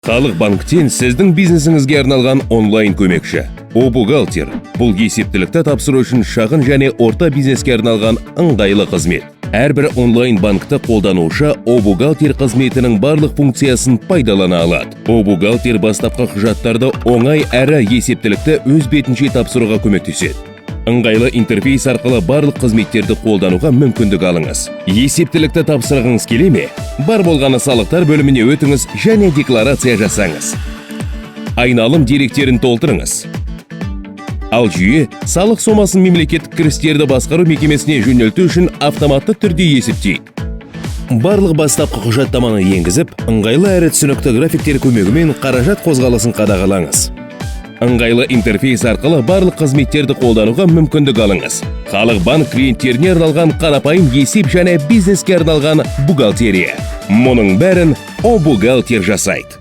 Халық банктен сіздің бизнесіңізге арналған онлайн көмекші. О бухгалтер — бұл есептілікті тапсыру үшін шағын және орта бизнеске арналған ыңғайлы қызмет. Әрбір онлайн банкті қолданушы О бухгалтер қызметінің барлық функциясын пайдалана алады. О бухгалтер бастапқы құжаттарды оңай әрі есептілікті өз бетінше тапсыруға көмектеседі. Ыңғайлы интерфейс арқылы барлық қызметтерді қолдануға мүмкіндік алыңыз. Есептілікті тапсырғыңыз келе ме? Бар болғаны, салықтар бөліміне өтіңіз және декларация жасаңыз. Айналым деректерін толтырыңыз. Ал жүйе салық сомасын мемлекеттік кірістерді басқару мекемесіне жөнелту үшін автоматты түрде есептейді. Барлық бастапқы құжаттаманы енгізіп, ыңғайлы әрі түсінікті графиктер көмегімен қаражат қозғалысын қадағалаңыз. Ыңғайлы интерфейс арқылы барлық қызметтерді қолдануға мүмкіндік алыңыз. Халық банк клиенттеріне арналған қарапайым есеп және бизнеске арналған бухгалтерия. Мұның бәрін О бухгалтер жасайды.